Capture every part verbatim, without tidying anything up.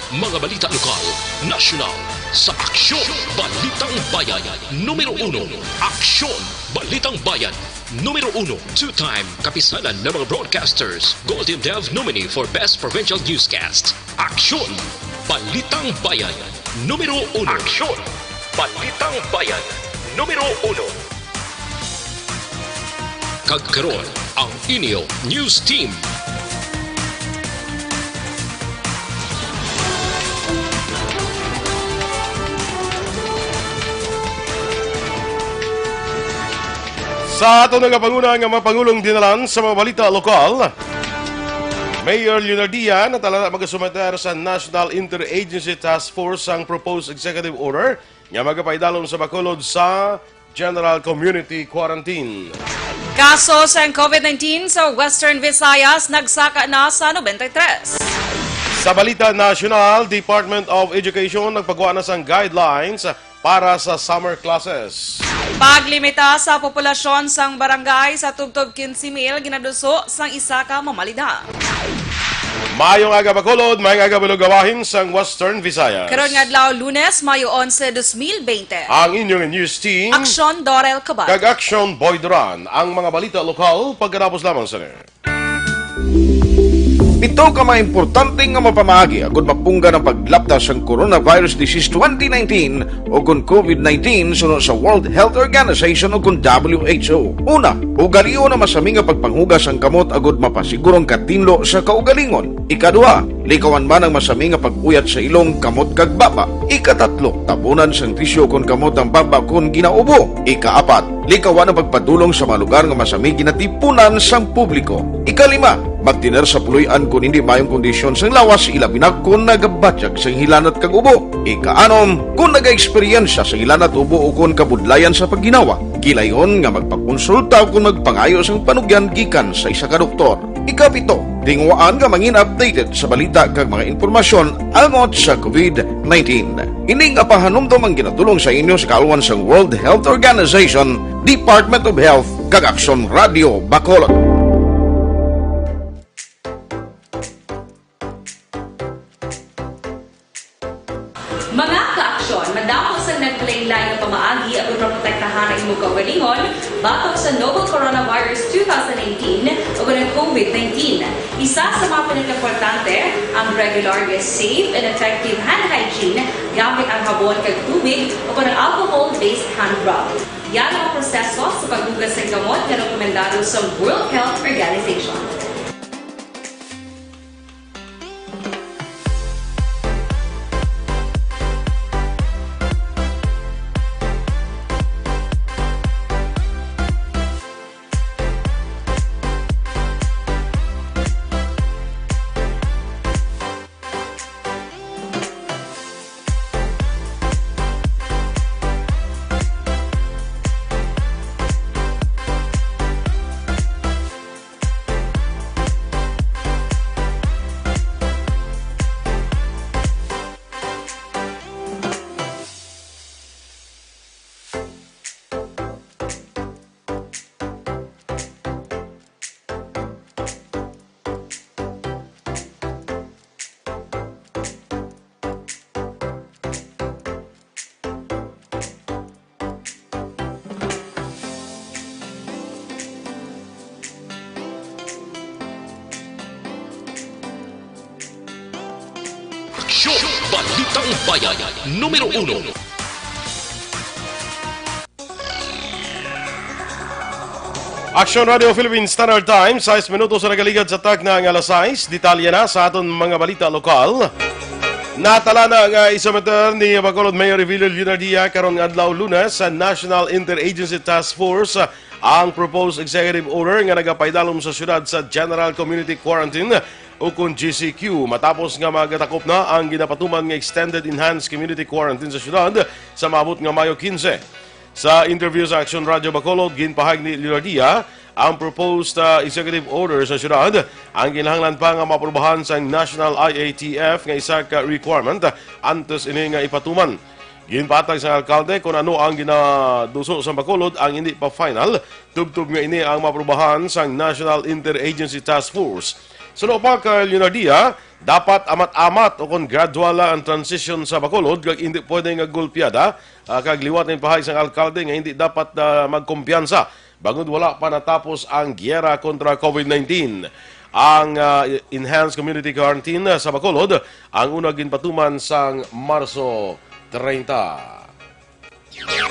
Mga balita lokal, nasyonal, sa Aksyon Balitang Bayan, numero uno. Aksyon Balitang Bayan, numero uno. Two-time Kapisanan ng mga Broadcasters Golden Dove nominee for Best Provincial Newscast. Aksyon Balitang Bayan, numero uno. Aksyon Balitang Bayan, numero uno. Kag karon, ang inyo news team. Sa aton nagapanguna nga mga pangulong dinalan sa mga balita lokal, Mayor Leonardia natala na magasumeter sa National Interagency Task Force ang proposed executive order nga magapaidalom sa Bacolod sa General Community Quarantine. Kaso sang COVID nineteen sa Western Visayas nagsaka na sa ninety-three. Sa balita nasyonal, Department of Education nagpagwa na sang guidelines para sa summer classes. Paglimita sa populasyon sang barangay sa tubtob quince mil ginaduso sang isa ka mamalida. Maayong aga, Bacolod, maayong aga, Balugawahin sang Western Visayas. Karon nga adlaw, Lunes, Mayo onse, dos mil bente. Ang inyong news team, Aksyon Dorel Cabal. Kag Aksyon Boy Duran. Ang mga balita lokal pagkatapos lamang sini. Pito ka mga importante nga mapamaagi agud mapunggan ang paglapta sang coronavirus disease twenty nineteen o kon COVID nineteen suno sa World Health Organization o kon W H O. Una, ugalion ang masami nga pagpanghugas sang kamot agud mapasiguro ang katinlo sa kaugalingon. Ikaduha, likawan man ang masami nga pag-uyat sa ilong, kamot kag baba. Ikatatlo, tabunan sang tisyu kon kamot ang baba kon ginaubo. Ikaapat, likawan ang pagpadulong sa mga lugar nga masami ginatipunan sang publiko. Ikalima, magtener sa puloy-an kon hindi maayong kondisyon sang lawas, ilabi na kon nagabatyag sang hilanat kag ubo. Ikaanom, kon nagaeksperyensya sang hilanat, ubo, o kon kabudlayan sa pagginawa, gilayon nga magpakonsulta o kon magpangayo sang panugyan gikan sa isa ka doktor. Ikapito, tinguhaan nga mangin updated sa balita kag mga impormasyon angot sa COVID nineteen. Ini nga pahanumdom ang ginadulong sa inyo sa kaalwan sang World Health Organization, Department of Health, kag Aksyon Radio Bacolod. Mga ka-aksyon, madamo sang naglain-lain nga pamaagi aron maprotektahan ang imo kaugalingon batok sa novel coronavirus two thousand nineteen o kon ang COVID nineteen. Isa sa mga pinakaimportante, ang regular nga safe and effective hand hygiene gamit ang habon kag tubig o kon ang alcohol-based hand rub. Yara ang proseso sa paghugas sang kamot nga rekomendado sa World Health Organization. Aksyon, Balitang Bayan, numero uno. Aksyon Radio Philippine Standard Time, sais minutos sa nagaligad sa takna nga alas sais. Detalye na sa aton mga balita lokal. Natala na nga isumeter ni Bacolod Mayor Evelio Leonardia karon nga adlaw, Lunes, sa National Interagency Task Force ang proposed executive order nga nagapaidalom sa siyudad sa General Community Quarantine o kon G C Q, matapos nga magatakop na ang ginapatuman nga extended enhanced community quarantine sa siyudad sa maabot nga Mayo quince. Sa interview sa Aksyon Radio Bacolod, ginpahayag ni Leonardia ang proposed, ah, executive order sa siyudad ang kinahanglan pa nga maaprubahan sang National I A T F nga isa ka requirement antes ini nga ipatuman. Ginpatag sang alkalde kon ano ang ginaduso sa Bacolod ang hindi pa final, tubtob nga ini ang maaprubahan sang National Interagency Task Force. Suno pa kay Leonardia, dapat amat-amat o kon gradual lang ang transition sa Bacolod kag hindi pwede nga gulpiada, ah, kag liwat ning pahayag sang alkalde nga hindi dapat na magkumpiyansa bangod wala pa natapos ang giyera kontra COVID nineteen. Ang, ah, enhanced community quarantine sa Bacolod ang una ginpatuman sang Marso treinta.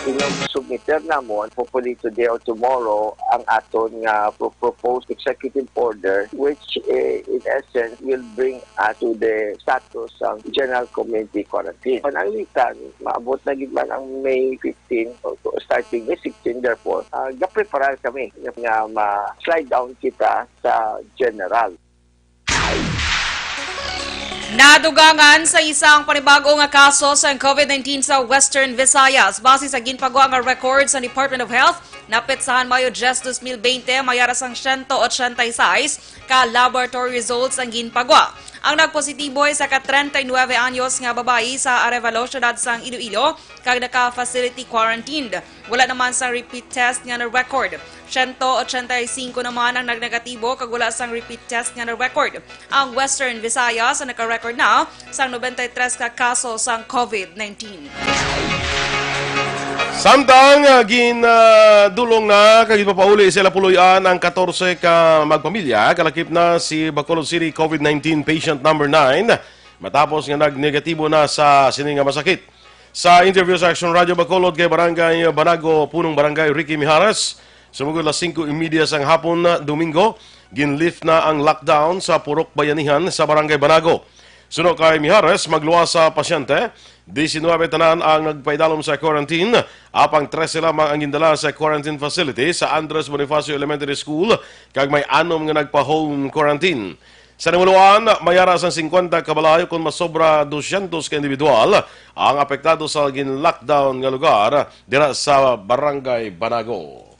Inyong submiter namon, hopefully today or tomorrow, ang aton nga pro-, proposed executive order, which, eh, in essence will bring us to the status sang general community quarantine. Pananglitan, maabot na gid man ang May fifteen, o starting May sixteen, therefore, ah, gapreparar kami nga ma-slide down kita sa general. Nadugangan sa isang panibago nga kaso sang COVID nineteen sa Western Visayas. Base sa ginpagwa nga record sa Department of Health, napetsahan Mayo diyes, dos mil bente, may ara sang siyento ochenta y seis ka laboratory results ang ginpagwa. Ang nagpositibo ay isa ka treinta y nuebe anyos nga babayi sa Arevalo, siyudad sang Iloilo, kag naka-facility quarantined. Wala naman sang repeat test nga na-record. Siyento ochenta y singko naman ang nagnegatibo kag wala sang repeat test nga na-record. Ang Western Visayas ang naka-record na sang nobenta y tres ka kaso sang COVID nineteen. Samtang, ah, gin, ah, dulong na kag ginpapauli sa ila puloy-an ang katorse ka magpamilya, kalakip na si Bacolod City COVID nineteen patient number nine matapos nga nagnegatibo na sa sini nga masakit. Sa interview sa Action Radio Bacolod kay Barangay Banago, Punong Barangay Ricky Mijares, sumugod las singko y media sang hapon, Domingo, ginlift na ang lockdown sa Purok Bayanihan sa Barangay Banago. Suno kay Mijares, magluwas sa pasyente, diecinuebe tanan ang nagpaidalom sa quarantine, apang trese lamang ang gindala sa quarantine facility sa Andres Bonifacio Elementary School, kag may anom nga nagpa-home quarantine. Sa namuloan, may ara sang singkwenta ka balay, kon masobra dosyentos ka individual ang apektado sa gin-lockdown nga lugar dira sa Barangay Banago.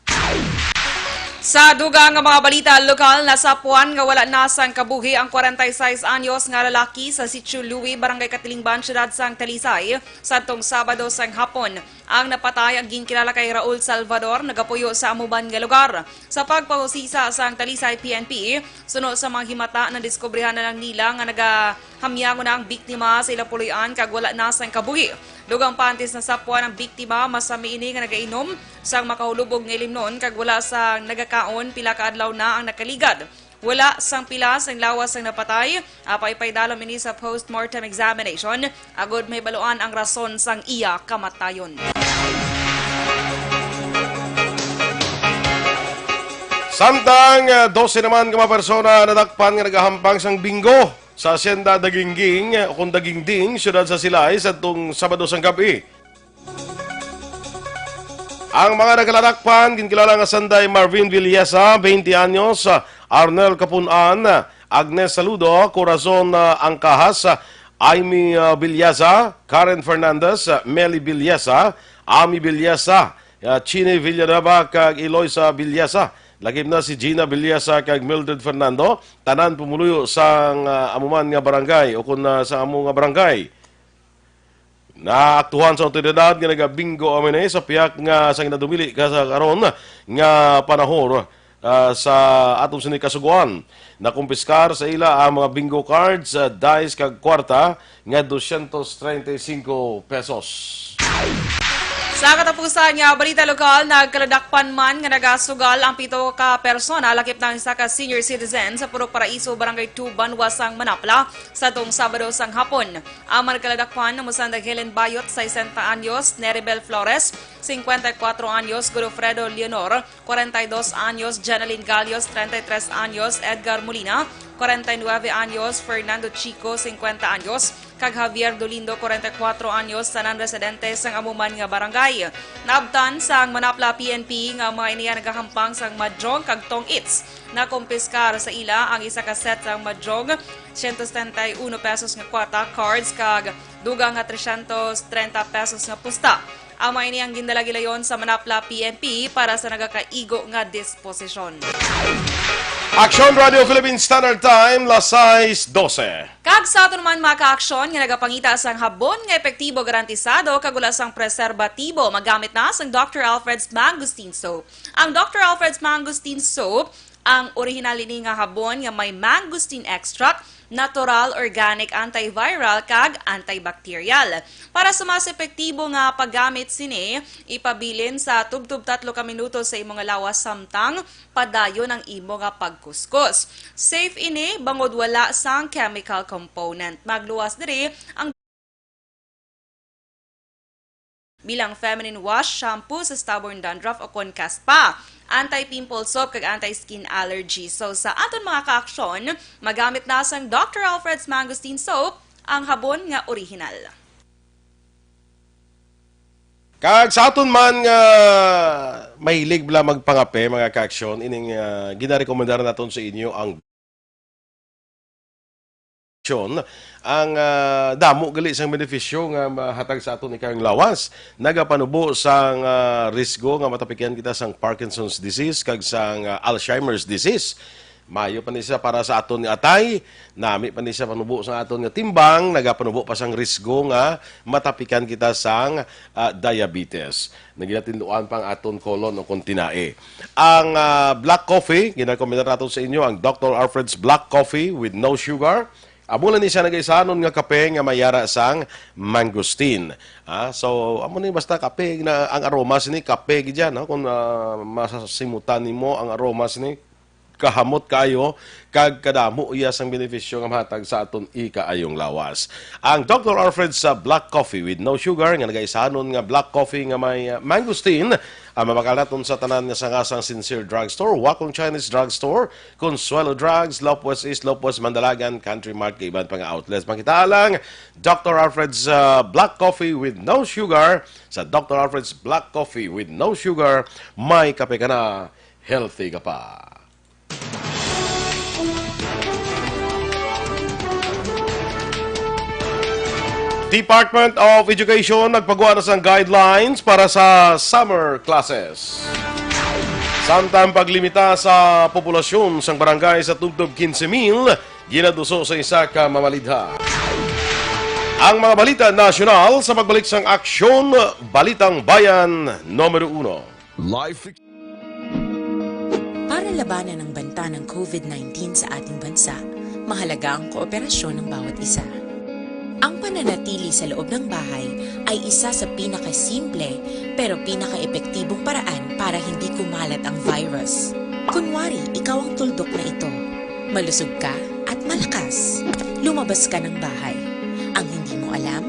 Sa dugang nga mga balita lokal, nasapwan nga wala na sang kabuhi ang kwarenta y seis anyos nga lalaki sa Sitio Louie, Barangay Katilingban, siyudad sang Talisay, sadtong Sabado sang hapon. Ang napatay ang ginkilala kay Raul Salvador, nagapuyo sa amo man nga lugar. Sa pagpahusisa sang Talisay P N P, suno sa mga himata, nadiskubrihan na lang nila nga nagahamyangon na ang biktima sa ila puloy-an kag wala na sang kabuhi. Dugang pa, antes nasapwan ang biktima, masami ini nga nagainom sang makahulubog nga ilimnon kag wala sang nagakaon pila ka adlaw na ang nakaligad. Wala sang pila sang lawas sang napatay, apang ipaidalom ini sa postmortem examination agod mahibaluan ang rason sang iya kamatayon. Samtang, ah, dose naman ka mga persona nadakpan nga nagahampang sang bingo sa Hacienda Dagingging, o kon Dagingding, siyudad sa Silay, sadtong Sabado sang gab-i. Ang mga nagaladakpan, ginkilala nga sanday Marvin Villesa, twenty anyos, Arnel Kapunan, Agnes Saludo, Corazon, ah, Angkahas, Aimee, ah, Villesa, Karen Fernandez, Melly Villesa, Ami Villesa, ah, Chini Villanueva, kag Eloisa Villesa. Lakip na si Gina Villesa kag Mildred Fernando, tanan pumuluyo sang, ah, amo man nga barangay o kon, ah, sa amo nga barangay. Naaktuhan sa awtoridad nga nagabingo ang mga ini sa pihak nga sa ginadumili ka sa karon nga panahon, ah, sa atong sini kasugoan. Nakumpiskar sa ila ang mga bingo cards, ah, dice kag kwarta nga dosyentos treinta y cinco pesos. Sa katapusan nga balita lokal, nagkaladakpan man nga nagasugal ang pito ka persona, lakip na ang isa ka senior citizen sa Purok Paraiso, Barangay two, banwa sang Manapla, sadtong Sabado sang hapon. Ang mga nagkaladakpan namusandag Helen Bayot, sesenta anyos, Neribel Flores, cincuenta y cuatro anyos, Godofredo Leonor, cuarenta y dos anyos, Janalyn Galios, treinta y tres anyos, Edgar Molina, cuarenta y nueve anyos, Fernando Chico, cincuenta anyos, kag Javier Dolindo, cuarenta y cuatro anyos, tanan residente sang amo man nga barangay. Naabtan sang Manapla P N P nga mga ini nagahampang sang mahjong kag tong-its. Nakumpiskar sa ila ang isa ka set sang mahjong, ciento setenta y uno pesos nga kwarta, cards, kag dugang nga trescientos treinta pesos nga pusta. Ang mga ini ang gindala gilayon sa Manapla P N P para sa nagakaigo nga disposisyon. Aksyon Radio Philippine Standard Time, las sais dose. Kag sa aton man mga kaaksyon nga nagapangita sang habon nga epektibo, garantisado, kag wala sang preserbatibo, magamit na sang Doctor Alfred's Mangosteen Soap. Ang Doctor Alfred's Mangosteen Soap Ang orihinal ini nga habon nga may mangosteen extract, natural, organic, antiviral, kag antibacterial. Para sa mas epektibo nga paggamit sini, ipabilin sa tubtob tatlo ka minuto sa imo nga lawas samtang padayon ang imo nga pagkuskos. Safe ini bangod wala sang chemical component. Magluwas diri ang bilang feminine wash, shampoo sa stubborn dandruff o kon kaspa, anti-pimple soap kag anti-skin allergy. So, sa aton mga kaaksyon, magamit na sang Doctor Alfred's Mangosteen Soap, ang habon nga orihinal. Kag sa aton man nga mahilig bala magpangape, mga kaaksyon, ining, ah, ginarekomendar naton sa inyo ang aksyon, ang, ah, damo gali sang benepisyo nga mahatag sa aton ikayong lawas. Nagapanubo sang, ah, risgo nga matapikan kita sang Parkinson's disease kag sang, ah, Alzheimer's disease. Mayo pa ni siya para sa aton nga atay, nami pa ni siya panubo sa aton nga timbang, nagapanubo pa sang risgo nga matapikan kita sang, ah, diabetes. Naginatinduan pa ang aton colon o kung tinae. Ang, ah, black coffee, ginarekomendar nato sa inyo ang Doctor Alfred's Black Coffee with no sugar. Amo lang ni siya nagaisanon nga kape nga may yara sang mangosteen. Ah, so, amo ni basta kape na ang aroma sini, kape gid yan, no? Kung, ah, masasimutan nimo ang aroma sini, kahamot kayo, kag kadamo iya sang benepisyo nga mahatag sa aton ikaayong lawas. Ang Doctor Alfred's Black Coffee with no sugar nga nagaisanon nga black coffee nga may, ah, mangosteen, ang mabakal naton sa tanan nga sanga sang Sincere Drugstore, Wakong Chinese Drugstore, Consuelo Drugs, Lopez East, Lopez Mandalagan, Country Mart, kag iban pa nga outlets. Makita lang, Doctor Alfred's, ah, Black Coffee with no sugar. Sa Doctor Alfred's Black Coffee with no sugar, may kape ka na, healthy ka pa. Department of Education nagpagwa na sang guidelines para sa summer classes. Samtang paglimita sa populasyon sang barangay sa tubtob quince mil, ginaduso sa isa ka mamalidha. Ang mga balita nasyonal sa pagbalik sang Aksyon Balitang Bayan numero uno. Life. Para labanan ang banta ng covid nineteen sa ating bansa, mahalaga ang kooperasyon ng bawat isa. Ang pananatili sa loob ng bahay ay isa sa pinakasimple pero pinakaepektibong paraan para hindi kumalat ang virus. Kunwari, ikaw ang tuldok na ito. Malusog ka at malakas. Lumabas ka ng bahay. Ang hindi mo alam,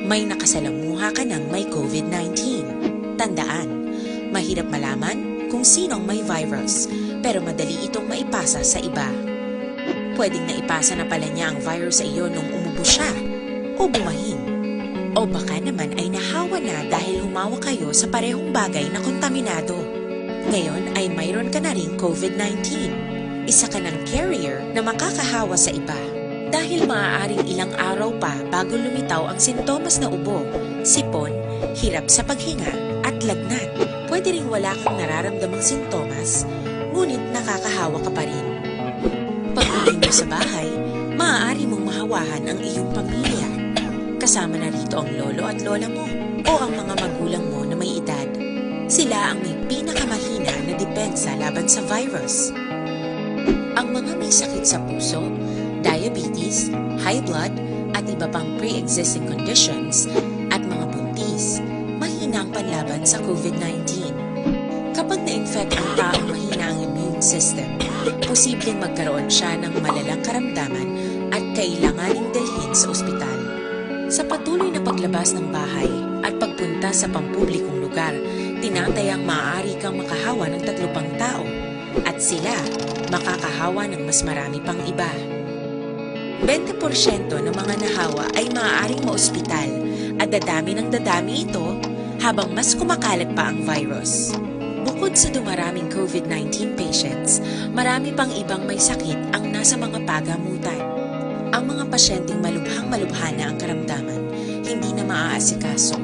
may nakasalamuha ka ng may covid nineteen. Tandaan, mahirap malaman kung sino ang may virus, pero madali itong maipasa sa iba. Pwedeng naipasa na pala niya ang virus sa iyo nung umubo siya o bumahin. O baka naman ay nahawa na dahil humawa kayo sa parehong bagay na kontaminado. Ngayon ay mayroon ka na ring covid nineteen. Isa ka ng carrier na makakahawa sa iba. Dahil maaaring ilang araw pa bago lumitaw ang sintomas na ubo, sipon, hirap sa paghinga, at lagnat. Pwede ring wala kang nararamdamang sintomas, ngunit nakakahawa ka pa rin. Pag-uwi mo sa bahay, maaari mong mahawahan ang iyong pamilya. Kasama na rito ang lolo at lola mo o ang mga magulang mo na may edad. Sila ang may pinakamahina na depensa laban sa virus. Ang mga may sakit sa puso, diabetes, high blood, at iba pang pre-existing conditions, at mga buntis, mahina ang panlaban sa covid nineteen. Kapag na-infect ang taong mahina ang immune system, posibleng magkaroon siya ng malalang karamdaman at kailanganing dalhin sa ospital. Sa patuloy na paglabas ng bahay at pagpunta sa pampublikong lugar, tinatayang maaari kang makahawa ng tatlo pang tao at sila makakahawa ng mas marami pang iba. Bente porsyento ng mga nahawa ay maaaring maospital at dadami ng dadami ito habang mas kumakalat pa ang virus. Bukod sa dumaraming covid nineteen patients, marami pang ibang may sakit ang nasa mga pagamutan. Ang mga pasyenteng malubhang-malubha na ang karamdaman, hindi na maaasikaso.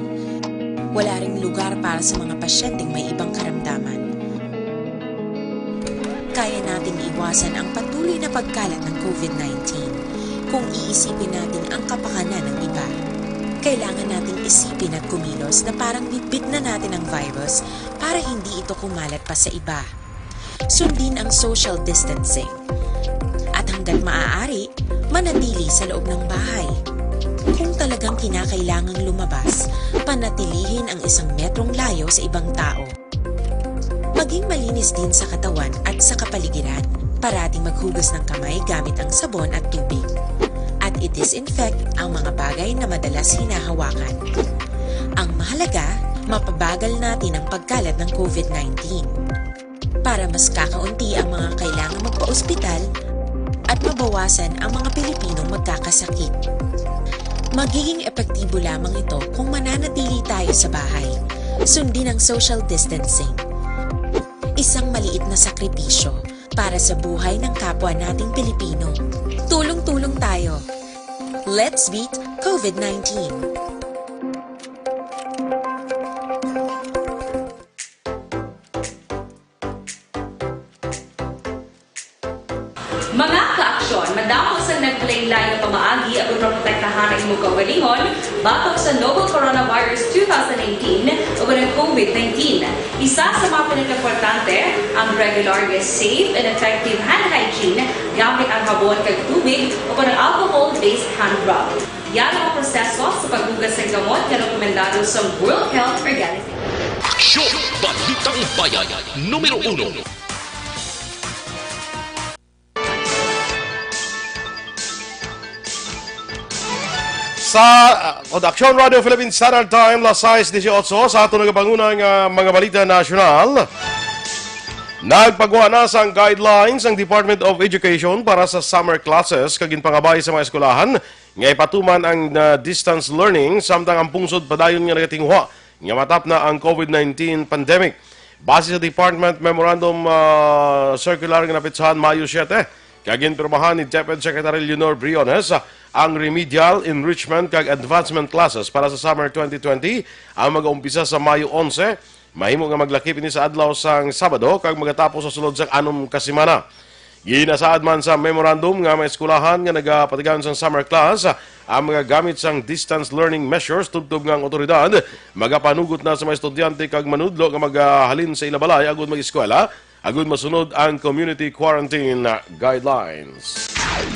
Wala ring lugar para sa mga pasyenteng may ibang karamdaman. Kaya nating iwasan ang patuloy na pagkalat ng covid nineteen kung iisipin natin ang kapakanan ng iba. Kailangan nating isipin at kumilos na parang bitbit na natin ang virus para hindi ito kumalat pa sa iba. Sundin ang social distancing. At hanggat maaari, manatili sa loob ng bahay. Kung talagang kinakailangang lumabas, panatilihin ang isang metrong layo sa ibang tao. Maging malinis din sa katawan at sa kapaligiran. Parating maghugas ng kamay gamit ang sabon at tubig. At i-disinfect ang mga bagay na madalas hinahawakan. Ang mahalaga, mapabagal natin ang pagkalat ng COVID nineteen. Para mas kakaunti ang mga kailangang magpa-ospital at mabawasan ang mga Pilipinong magkakasakit. Magiging epektibo lamang ito kung mananatili tayo sa bahay. Sundin ang social distancing. Isang maliit na sakripisyo para sa buhay ng kapwa nating Pilipino. Tulong-tulong tayo. Let's beat COVID nineteen. Mga ka-aksyon, madamo sang naglain-lain nga pamaagi aron maprotektahan ang imong kaugalingon batok sa novel coronavirus two thousand nineteen o ang COVID nineteen. Isa sa mga pinakaimportante ang regular nga safe and effective hand hygiene gamit ang habon kag tubig o ang alcohol-based hand rub. Yara ang proseso sa paghugas sang gamot nga rekomendado sa World Health Organization. Aksyon! Balitang Bayan, numero uno. Sa, ah, Aksyon Radio Philippines Standard Time, las sais dieciocho, sa aton nagapanguna nga mga balita nasyonal. Nagpagwa na sang guidelines ang Department of Education para sa summer classes kag ginpangabay sa mga eskwelahan nga ipatuman ang, ah, distance learning, samtang ang pungsod padayon nga nagatinguha nga matapna ang COVID nineteen pandemic. Base sa department memorandum, ah, circular nga napetsahan Mayo siete, kag ginpirmahan ni DepEd Secretary Leonor Briones, ah, ang remedial, enrichment, kag advancement classes para sa summer twenty twenty ang mag-umpisa sa Mayo onse. Mahimo nga maglakip ini sa adlaw sang Sabado kag magatapos sa sulod sang anom ka semana. Ginasaad man sa memorandum nga may eskwelahan nga nagapatigayon sang summer class ang magagamit sang distance learning measures, tubtob nga ang awtoridad magapanugot na sa mga estudyante kag manudlo nga magahalin sa ila balay agud mag-eskwela, agud masunod ang community quarantine guidelines.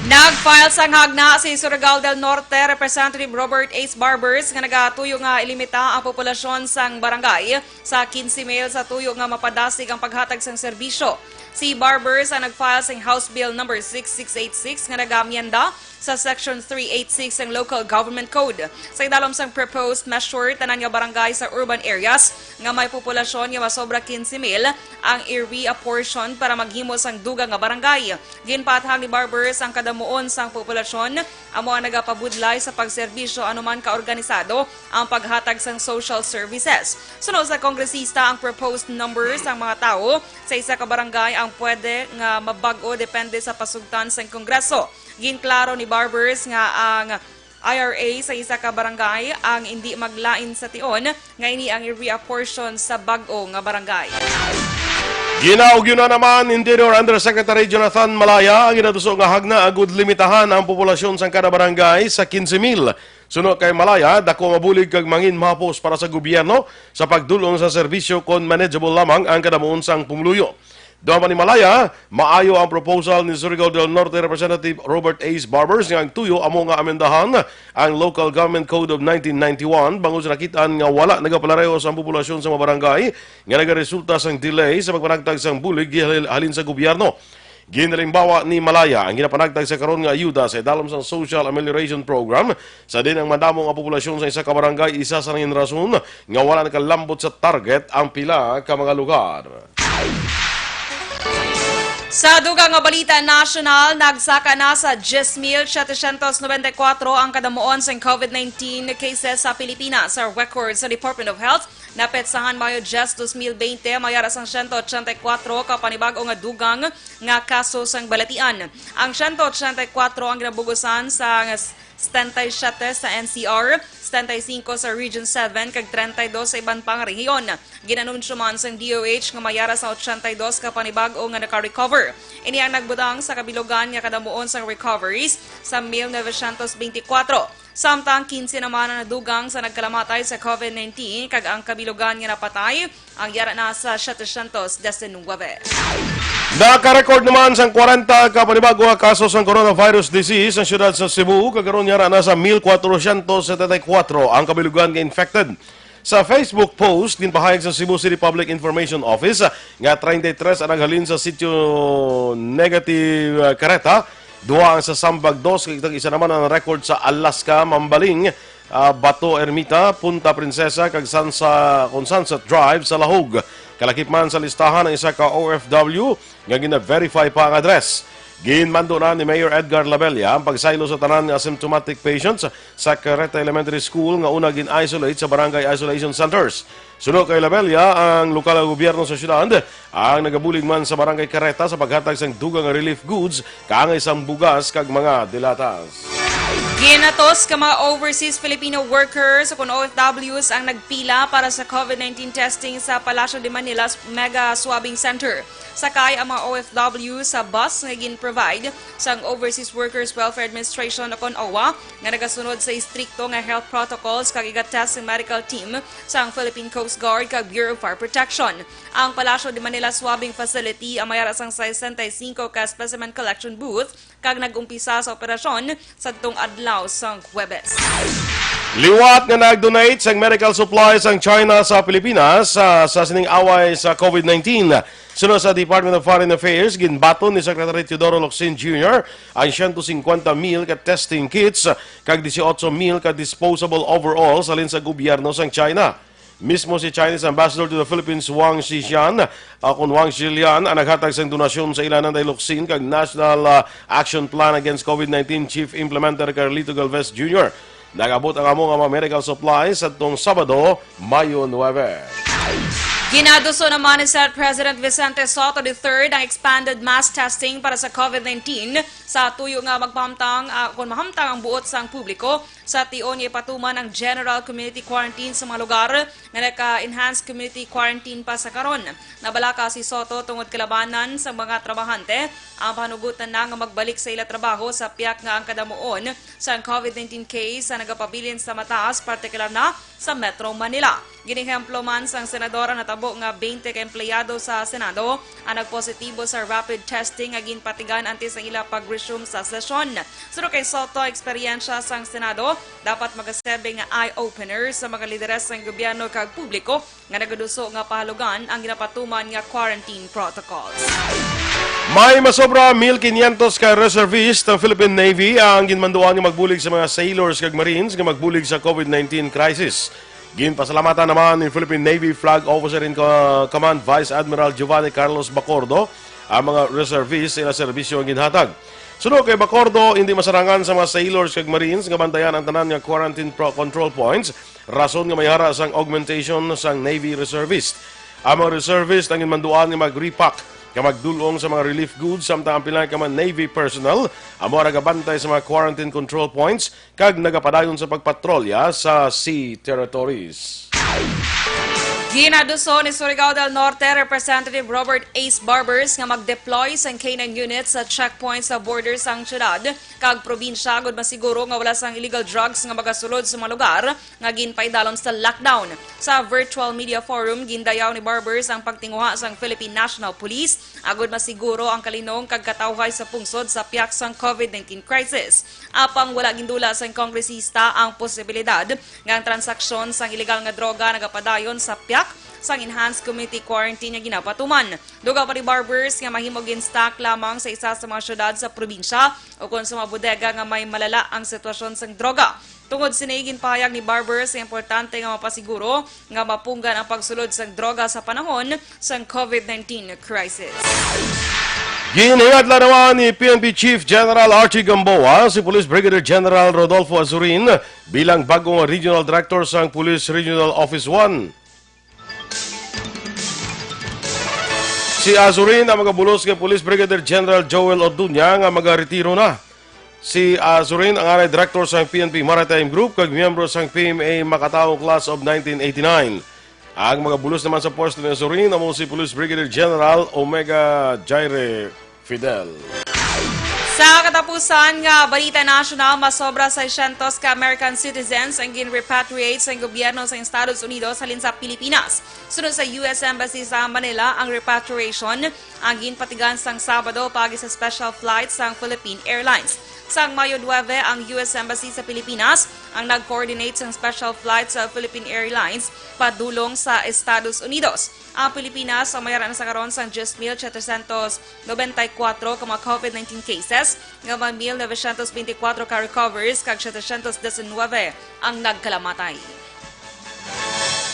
Nag-file sang hagna si Surigao del Norte Representative Robert Ace Barbers nga nagatuyo nga ilimita ang populasyon sang barangay sa quince mil sa tuyo nga mapadasig ang paghatag sang serbisyo. Si Barbers ang nag-file sang House Bill number six six eight six nga nag-amyenda sa Section three eight six sang Local Government Code. Sa idalom sang proposed measure, tanan nga barangay sa urban areas nga may populasyon nga masobra quince mil ang i-reapportion para maghimo sang dugang nga barangay. Ginpaathag ni Barbers ang kadamuon sang populasyon amo ang nagapabudlay sa pagserbisyo anuman ka organisado ang paghatag sang social services. Suno sa kongresista, ang proposed number sang mga tawo sa isa ka barangay ang pwede nga mabag-o depende sa pasugtan sang Kongreso. Ginklaro ni Barbers nga ang I R A sa isa ka barangay ang indi maglain sa tion nga ini ang i-reapportion sa bag-o nga barangay. Ginaugyon na naman Interior Undersecretary Jonathan Malaya ang ginatuso nga hagna agud limitahan ang populasyon sang kada barangay sa quince mil. Suno kay Malaya, dako mabulig kag mangin mahapos para sa gobyerno sa pagdul-ong sa serbisyo kon manageable lamang ang kadamuon sang pumuluyo. Duha pa ni Malaya, maayo ang proposal ni Surigao del Norte Representative Robert Ace Barbers nga ang tuyo amo nga amendahan ang Local Government Code of nineteen ninety-one bangod sa nakit-an nga wala nagapalareho sa populasyon sa mga barangay nga nagaresulta sang delay sa pagpanagtag sang bulig halin, halin sa gobyerno. Ginalimbawa ni Malaya ang ginapanagtag sa karon nga ayuda sa idalom sang Social Amelioration Program, sa din ang madamo nga populasyon sa isa ka barangay isa sa nangin rason nga wala nakalambot sa target ang pila ka mga lugar. Sa dugang nga balita nasyonal, nagsaka na sa diyes mil setecientos noventa y cuatro ang kadamuon sang COVID nineteen cases sa Pilipinas, sa record sa Department of Health. Napetsahan Mayo diyes, dos mil bente, may ara sang siyento ochenta y kuwatro ka panibag-o nga dugang nga kaso sang balatian. Ang siyento ochenta y kuwatro ang ginabugusan sa setenta y siyete sa N C R, setenta y singko sa Region seven, kag treinta y dos sa iban pang rehiyon. Ginanunsyo man sang D O H nga may ara sa ochenta y dos ka panibag-o nga naka-recover. Ini ang nagbutang sa kabilugan nga kadamuon sang recoveries sa mil novecientos beintikwatro. Samtang kinse naman ang nadugang sa nagkalamatay sa COVID nineteen, kag ang kabilugan nga napatay ang yara na sa setecientos diecinuebe. Naka-record naman sang kwarenta ka panibago nga kaso sang coronavirus disease ang siyudad sa Cebu, kag karon yara na sa mil kwatrocientos setenta y kuwatro ang kabilugan nga infected. Sa Facebook post, ginpahayag sa Cebu City Public Information Office nga treinta y tres ang naghalin sa sitio negative, ah, Carreta, duha ang sa Sambag dos, kag isa naman ang record sa Alaska, Mambaling, ah, Bato Ermita, Punta Princesa, kag Sansa-, kon Sunset Drive sa Lahug. Kalakip man sa listahan ang isa ka O F W nga gina-verify pa ang address. Ginmando na ni Mayor Edgar Labella ang pagsaylo sa tanan nga asymptomatic patients sa Carreta Elementary School nga una gin-isolate sa barangay isolation centers. Suno kay Labella, ang lokal nga gobyerno sa siyudad ang nagabulig man sa barangay Carreta sa paghatag sang dugang nga relief goods, kaangay sang bugas kag mga dilatas. Ginatos ka mga overseas Filipino workers o kon O F Ws ang nagpila para sa COVID nineteen testing sa Palacio de Manila's Mega Swabbing Center. Sakay ang mga O F W sa bus nga gin-provide sang Overseas Workers Welfare Administration o kon owa nga nagasunod sa istrikto nga health protocols kag iga-test sang medical team sang Philippine Coast Guard kag Bureau of Fire Protection. Ang Palacio de Manila swabbing facility ang may ara sang sesenta y cinco ka specimen collection booth kag nag-umpisa sa operasyon sadtong adlaw sang Huwebes. Liwat nga nag-donate sang medical supplies ang China sa Pilipinas sa, sa sining away sa COVID nineteen. Suno sa Department of Foreign Affairs, ginbaton ni Secretary Teodoro Locsin Junior ang siyento singkwenta mil ka testing kits kag dieciocho mil ka disposable overalls halin sa gobyerno sang China. Mismo si Chinese Ambassador to the Philippines, Wang Xishan, ah, kon Wang Xilian, ang naghatag sang donasyon sa ila Nanay Locsin kag National, ah, Action Plan Against COVID nineteen Chief Implementer Carlito Galvez Junior. Nag-abot ang amo nga mga medical supplies sadtong Sabado, Mayo nuebe. Ginaduso naman ni Senate President Vicente Sotto the third ang expanded mass testing para sa COVID nineteen sa tuyo nga magpahamtang, ah, kon mahamtang ang buot sang publiko sa tion nga ipatuman ang general community quarantine sa mga lugar nga naka-enhanced community quarantine pa sa karon. Nabalaka si Sotto tungod kalabanan sa mga trabahante ang panugutan na nga magbalik sa ila trabaho sa piak nga ang kadamuon sang COVID nineteen case sa nagapabilin sa mataas, partikular na sa Metro Manila. Ginehemplo man sang senador ang natabo nga twenty ka empleyado sa Senado ang nagpositibo sa rapid testing nga ginpatigan antes ang ila pag-resume sa sesyon. Suno kay Sotto, eksperyensya sang Senado dapat magaserbi nga eye-opener sa mga lideres sang gobyerno kag publiko nga nagaduso nga pahalugan ang ginapatuman nga quarantine protocols. May masobra mil quinientos ka reservist ang Philippine Navy ang ginmanduan nga magbulig sa mga sailors kag marines nga magbulig sa COVID nineteen crisis. Ginpasalamatan naman ni Philippine Navy Flag Officer in Co-, Command Vice Admiral Giovanni Carlos Bacordo ang mga reservist sa ila serbisyo nga ginhatag. Suno kay Bacordo, hindi masarangan sa mga sailors kag marines nga bantayan ang tanan nga quarantine pro-, control points, rason nga may ara sang augmentation sang Navy reservist. Ang mga reservist ang ginmanduan nga mag-repack nga magdul-ong sa mga relief goods, samtang ang pila ka mga Navy personnel amo ang nagabantay sa mga quarantine control points kag nagapadayon sa pagpatrolya sa sea territories. Ginaduso ni Surigao del Norte Representative Robert Ace Barbers nga mag-deploy sang K nine unit sa checkpoint sa border sang siyudad kag probinsya agud masiguro nga wala sang illegal drugs nga magasulod sa mga lugar nga ginpaidalom sa lockdown. Sa virtual media forum, gindayaw ni Barbers ang pagtinguha sang Philippine National Police agud masiguro ang kalinong kag katawhay sa pungsod sa piak sang COVID nineteen crisis. Apang wala gindula sang kongresista ang posibilidad nga ang transaksyon sang ilegal nga droga nagapadayon sa piak sang enhanced community quarantine nga ginapatuman. Dugang pa ni Barbers nga mahimo gin-stock lamang sa isa sa mga syudad sa probinsya o kon sa mga bodega nga may malala ang sitwasyon sang droga. Tungod sini, ginpahayag ni Barbers nga importante nga mapasiguro nga mapunggan ang pagsulod sang droga sa panahon sang COVID nineteen crisis. Ginhiyadla naman ni P N P Chief General Archie Gamboa si Police Brigadier General Rodolfo Azurin bilang bag-o nga Regional Director sang Police Regional Office one. Si Azurin ang magabulos kay Police Brigadier General Joel Orduña nga magaretiro na. Si Azurin ang anay direktor sang P N P Maritime Group kag miyembro sang P M A Macatao Class of nineteen eighty-nine. Ang magabulos naman sa pwesto ni Azurin amo si Police Brigadier General Omega Jaire Fidel. Sa Katapusan nga balita nasyonal, masobra seiscientos ka American citizens ang gin-repatriate sa gobyerno sa Estados Unidos halin sa Pilipinas. Sunod sa U S Embassy sa Manila, ang repatriation ang ginpatigan sang Sabado paagi sa special flight sang Philippine Airlines. Sang Mayo nuebe, ang U S Embassy sa Pilipinas ang nag-coordinate sang special flight sa Philippine Airlines padulong sa Estados Unidos. Ang Pilipinas ang may ara na sa karon sang diyes mil setecientos nobenta y kuatro ka mga COVID nineteen cases, nga may mil novecientos benti kuwatro ka recoveries, kag setecientos diecinuebe ang nagkalamatay.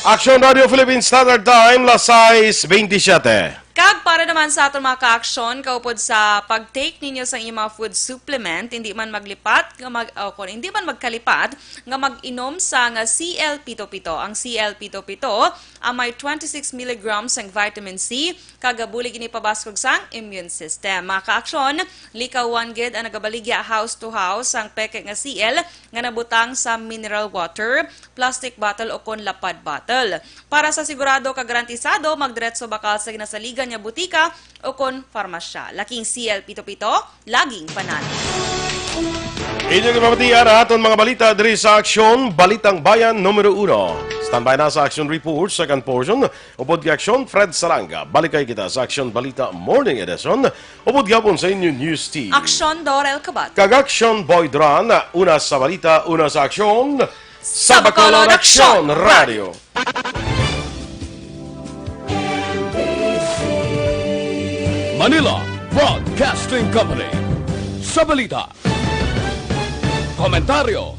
Action Radio Philippine Standard Time, las sais veintisiete. Kag para naman sa aton mga ka-aksyon, kaupod sa pag-take ninyo sa inyong mga food supplement, hindi man maglipat nga mag, o kung hindi man magkalipat nga mag-inom sa nga C L pito pito. Ang C L pito pito ang may twenty-six milligrams sang vitamin C, kag bulig ini pabaskog sang immune system. Mga ka-aksyon, likawan gid ang nagabaligya house to house sang peke nga C L nga nabutang sa mineral water, plastic bottle o kon lapad bottle. Para sa sigurado kag garantisado, magdiretso bakal sa ginasaligan nga butika o kon farmasya. Laking C L pito pito, laging panalo. Inyo gipamatian ang aton mga balita diri sa Aksyon, Balitang Bayan numero uno. Standby na sa Aksyon Report, second portion. Upod kay Aksyon, Fred Salanga. Balik kay kita sa Aksyon Balita Morning Edition. Upod gihapon sa inyo News Team. Aksyon, Dorel Kabat. Kag Aksyon, Boy Duran. Una sa balita, una sa aksyon. Sa Bacolod, Aksyon Radio. Manila Broadcasting Company. Sa balita, komentaryo,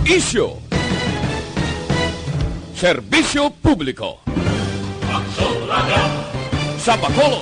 isyu, serbisyo publiko. Sa Bacolod,